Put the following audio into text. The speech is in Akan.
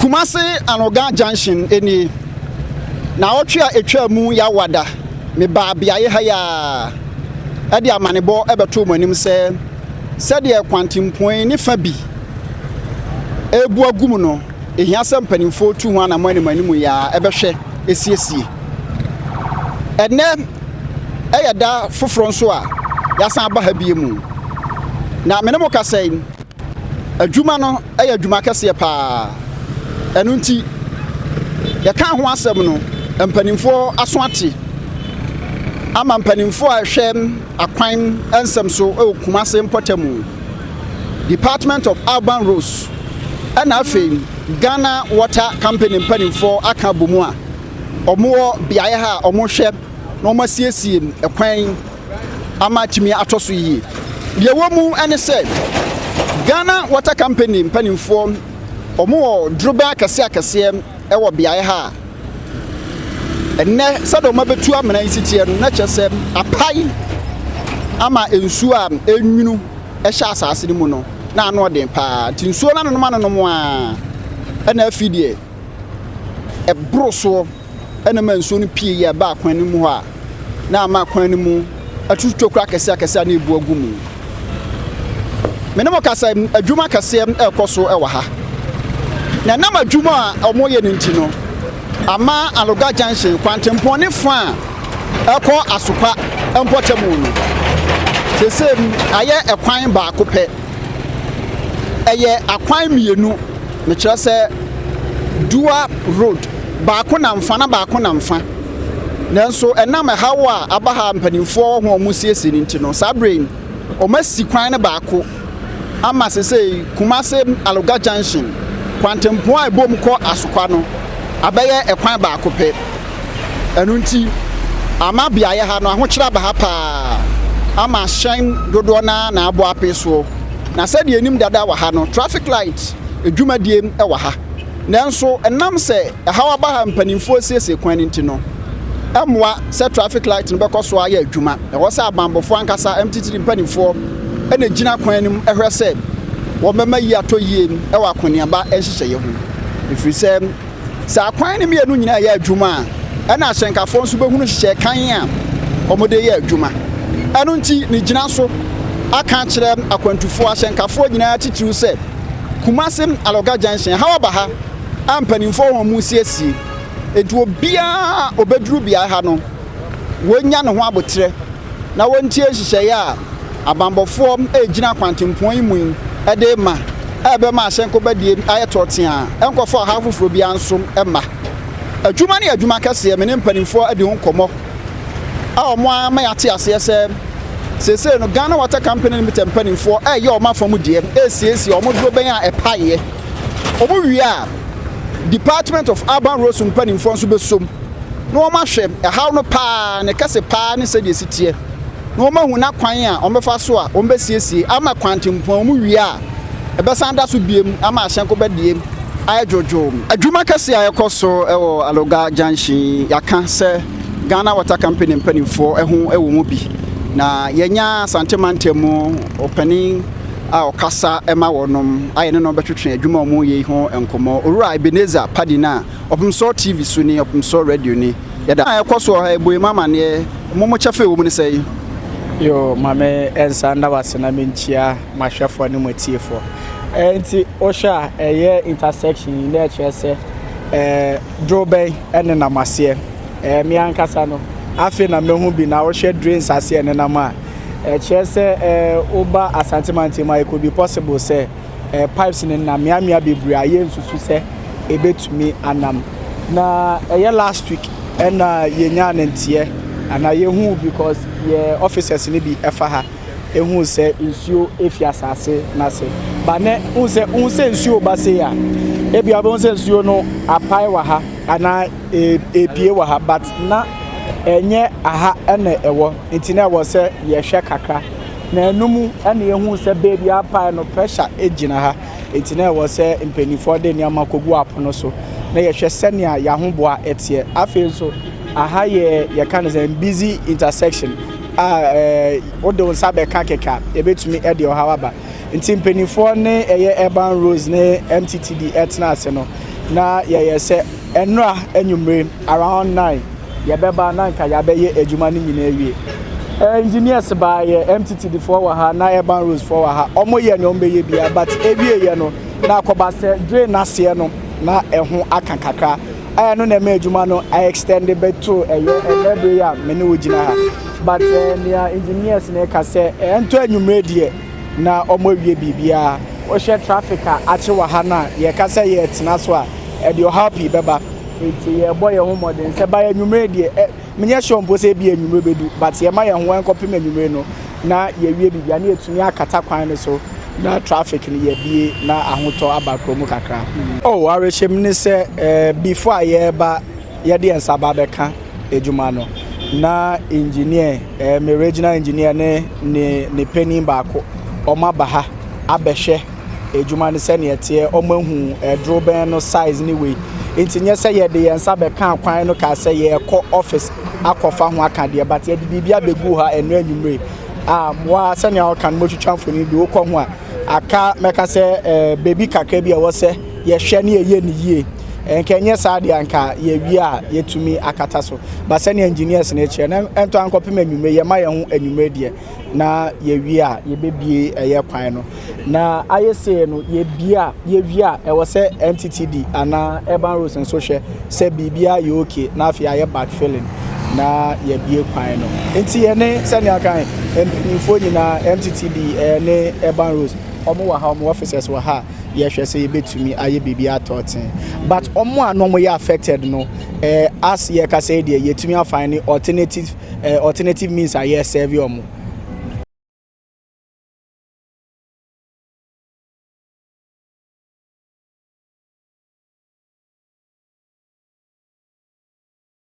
Kumasi Anoga Junction nie. Naawɔtwe a ɛtwaa mu Yawada, mebaa beaeɛ ha yi ara de amanebɔ bɛtoo mo anim sɛ sɛdeɛ kwantempɔn yi ne fa bi rebu agu mu no, ɛhia sɛ mpanimfoɔ tu ho anammɔn anim anim yi ara bɛhwɛ siesie. Ɛnnɛ yɛ da foforɔ nso a yɛasan aba ha bio mu. Na me ne mo kasa yi, Adwuma no yɛ adwuma kɛseɛ paa. Ɛno nti, yɛkaa ho asɛm no, mpanimfoɔ aso ate ama mpanimfoɔ a ɛhwɛ akwan nsɛm so wɔ Kumase mpɔtamu, Department of Urban Roads, ɛna afei Ghana Water Company mpanimfoɔ aka abɔ mu a wɔwɔ beaeɛ ha a wɔhwɛ na wɔasiesie kwan ama atumi atɔ so yie. Deɛ ɛwɔ mu ne sɛ, Ghana Water Company mpanimfoɔ, wɔwɔ dorobɛn akɛseɛ akɛseɛ wɔ beaeɛ ha a ɛnnɛ sɛdeɛ wɔabɛtu amena yi si teɛ no, na kyerɛ sɛ apae ama nsuo a ɛnwunu hyɛ asase no mu no, na ano ɔden paa. Nti nsuo no anonom anonom a ɛna afi deɛ ɛboro soɔ. na ɛma nsuo no pue yɛ baa kwan no mu hɔ a, na ama kwan no mu atutu tokuro akɛseɛ akɛseɛ a na ebu agu mu. Me ne mo kasa yi, adwuma kɛseɛ rekɔ so wɔ ha. Na ɛnam adwuma a wɔyɛ no nti no, ama Aloga Junction kwantempɔn ne fa a ɛkɔ Asokwa mpɔtamu no, seesei ayɛ ɛkwan baako pɛ. Ɛyɛ akwan mmienu, mekyerɛ sɛ dual road, baako nam fa na baako nam fa. Nanso ɛnam ɛhaw a aba ha a mpanimfoɔ wɔ ho a wɔresiesie no nti no, saa berɛ yi wɔasi kwan no baako ama sesei Kumase Aloga Junction kwantempɔn a ɛbom kɔ Asokwa no abɛyɛ ɛkwan baako pɛ. Ɛno nti, ama beaeɛ ha no ahokyerɛ aba ha paa ama hyɛn dodoɔ no ara na abɔ apee soɔ. Na sɛdeɛ yɛnim dada wɔ ha no, traffic light dwumadie wɔ ha. Nanso ɛnam sɛ ɛhaw aba ha mpanimfoɔ resiesie kwan no nti no, ɛmmoa sɛ traffic light no bɛkɔ so ayɛ adwuma. Ɛwɔ sɛ abanbɔfoɔ ankasa, MTTD mpanimfoɔ, na ɛgyina kwan no mu hwɛ sɛ wɔbɛma yie atɔ yie wɔ akɔneaba nhyehyɛeɛ ho. Ɛfiri sɛ Sɛ akwan no mmienu nyinaa yɛ adwuma a, ɛnna ahyɛnkafoɔ nso bɛhunu nhyehyɛe kann a wɔde reyɛ adwuma. Ɛno nti, megyina so aka akyerɛ akwantufoɔ, ahyɛnkafoɔ nyinaa titiriw sɛ, Kumasi Alɔga Junction, ɛhaw aba ha a mpanimfoɔ wɔ wɔn resiesie. Enti obiara a ɔbɛduru beaeɛ ha no, wɔnnya ne ho aboterɛ na wɔntie nhyehyɛeɛ a abanbɔfoɔ a ɛgyina kwantempɔn yi mu yi de rema a ɛbɛma ahyɛnkɔbadie ayɛ tɔɔtee a ɛnkɔfa ɔhaw foforɔ biara nso mma. Adwuma no yɛ adwuma kɛseɛ, me ne mpanimfoɔ adi ho nkɔmmɔ a wɔn ara ama yɛate aseɛ sɛ seesei no Ghana Water Company Limited mpanimfoɔ reyɛ wɔn afa mu deɛ resiesie wɔn dorobɛn a ɛpaeɛ. Wɔn wie a, Department of Urban Roads mpanimfoɔ nso bɛsom na wɔahwɛ ɛhaw no paa, ne kɛse paa ne sɛdeɛ ɛsi teɛ, na wɔahu n'akwan a wɔbɛfa so a wɔbɛsiesie ama kwantempɔn mu wie a, ɛbɛsan ada so biom ama ahyɛnko bɛdeɛ ayɛ dwoodwoo. Adwuma kɛseɛ a ɛkɔ so wɔ Aloga Junction yi, yɛaka sɛ Ghana Water Company mpanimfoɔ ho wɔ mu bi, na yɛanya Asante Mantam mu ɔpanin a ɔkasa ma wɔnom a yɛne no bɛtwetwe adwuma a wɔreyɛ yi ho nkɔmmɔ, Owura Ebenezer Padina. Ɔpemsɔɔ TV so ni, Ɔpemsɔɔ Radio ni. Yɛda. A ɛkɔ so wɔ ha yi, bue mu amanneɛ. Mo mo kyɛfa a ɛwɔ mu ne sɛn? Yoo, ma me nsa nda wo ase na menkyia m'ahwɛfoɔ ne mo atiefoɔ. Nti wohwɛ a ɛyɛ intersection yi na ɛkyerɛ sɛ ɛɛ dorobɛn ɛnenam aseɛ. Ɛɛ me ankasa no afei na mehu bi na wohwɛ drains aseɛ ɛnenam a ɛkyerɛ sɛ ɛɛ woba Asante mantam a it could be possible sɛ eh, pipes no nam mmeammea bebree a yɛnsusu sɛ ɛbɛtumi anam. Na ɛyɛ last week ɛna yɛnyaa ne nteɛ anaa yɛhuu because yɛ officers no bi ɛfa ha ɛhuu sɛ nsuo ɛfi asase no ase. Ba nɛ wohu sɛ wohu sɛ nsuo ba sei a ebia wobɛhu sɛ nsuo no apae wɔ ha anaa ɛpie wɔ ha but na ɛnyɛ aha ɛna ɛwɔ nti na ɛwɔ sɛ yɛhwɛ kakra. Na ɛno mu na yɛhuu sɛ baabi a apae no pressure gyina ha, enti na ɛwɔ sɛ mpanimfoɔ de nneɛma kɔgu apono so na yɛhwɛ sɛnea yɛn ahoboa teɛ. Afei nso, aha yɛ yɛka no sɛ busy intersection a ɛɛ wode wo nsa bɛka kɛkɛ a ɛbɛtumi de ɔhaw aba. Nti mpanimfoɔ ne ɛyɛ Urban Roads ne MTTD ɛtena ase no, Na yɛyɛ sɛ ɛnora anwummere around 9 yɛbɛba na nka yɛabɛyɛ adwuma no nyinaa awie. Engineers baayɛ, MTTD foɔ wɔ ha na Urban Roads foɔ wɔ ha. Ɔmo yɛ nea ɔmo bɛyɛ bia, but ewie yɛ no na akɔba sɛ drain n'aseɛ no na ɛho aka kakra. Ɛyɛ no na ɛma adwuma no extend bɛto ɛyɛ ɛnɛ bere yi a me ne wo gyina ha. But nea engineers no ka sɛ ɛntɔ anwummere deɛ na ɔmo awie biribiara. Wɔhwɛ traffic a akye wɔ ha no a, yɛka sɛ yɛtena so a, ɛde ɔhaw pii bɛba. Nti yɛbɔ yɛn ho mmɔden sɛ ba anwummere deɛ, menyɛ sure mpo sɛ ebi anwummere bɛdu, but yɛma yɛn ho nkɔpem anwummere no na yɛwie biribiara na yɛtumi akata kwan no so na traffic no yɛbie na ahotɔ aba kurom kakra. Oh, awerɛhyɛm ne sɛ before a yɛreba yɛde yɛn nsa ba bɛka adwuma no na engineer, me regional engineer ne panin baako, ɔmo aba ha abɛhwɛ adwuma no sɛnea ɛteɛ. Ɔmo ahu ɛduro bɛn no size ne wei. Nti nyɛ sɛ yɛde yɛn nsa bɛka kwan no kaa sɛ yɛrekɔ office akɔfa ho aka deɛ, but yɛde biribi abɛgu ha ɛno anwummere a mmoa sɛnea ɔka no motwitwa mfonin bi wokɔ ho a aka. Mɛka sɛ beebi kakra bi a ɛwɔ sɛ yɛhwɛ ne yɛyɛ ne yie. Nka ɛnyɛ saa deɛ, anka yɛwie a yɛtumi akata so. But sɛnea engineers no kyerɛ na ɛntɔ ankɔpem anwummere, yɛma yɛn ho anwummere deɛ na yɛwie a yɛbɛbie ɛyɛ kwan no. Na ayɛ sei no, yɛbie a yɛwie a, ɛwɔ sɛ MTTD anaa Urban Roads nso hwɛ sɛ biribiara yɛ okay na afei ayɛ backfilling na yɛbie kwan no. Nti yɛne sɛnea kan mpanyinfoɔ nyinaa, MTTD ne Urban Roads, ɔmo wɔ ha, ɔmo officers wɔ ha. Yɛhwɛ sɛ yɛbɛtumi ayɛ biribi atɔ ten, but ɔmo a na ɔmo yɛ affected no, as yɛkasa yi deɛ, yɛtumi afind alternative means a yɛ serve ɔmo.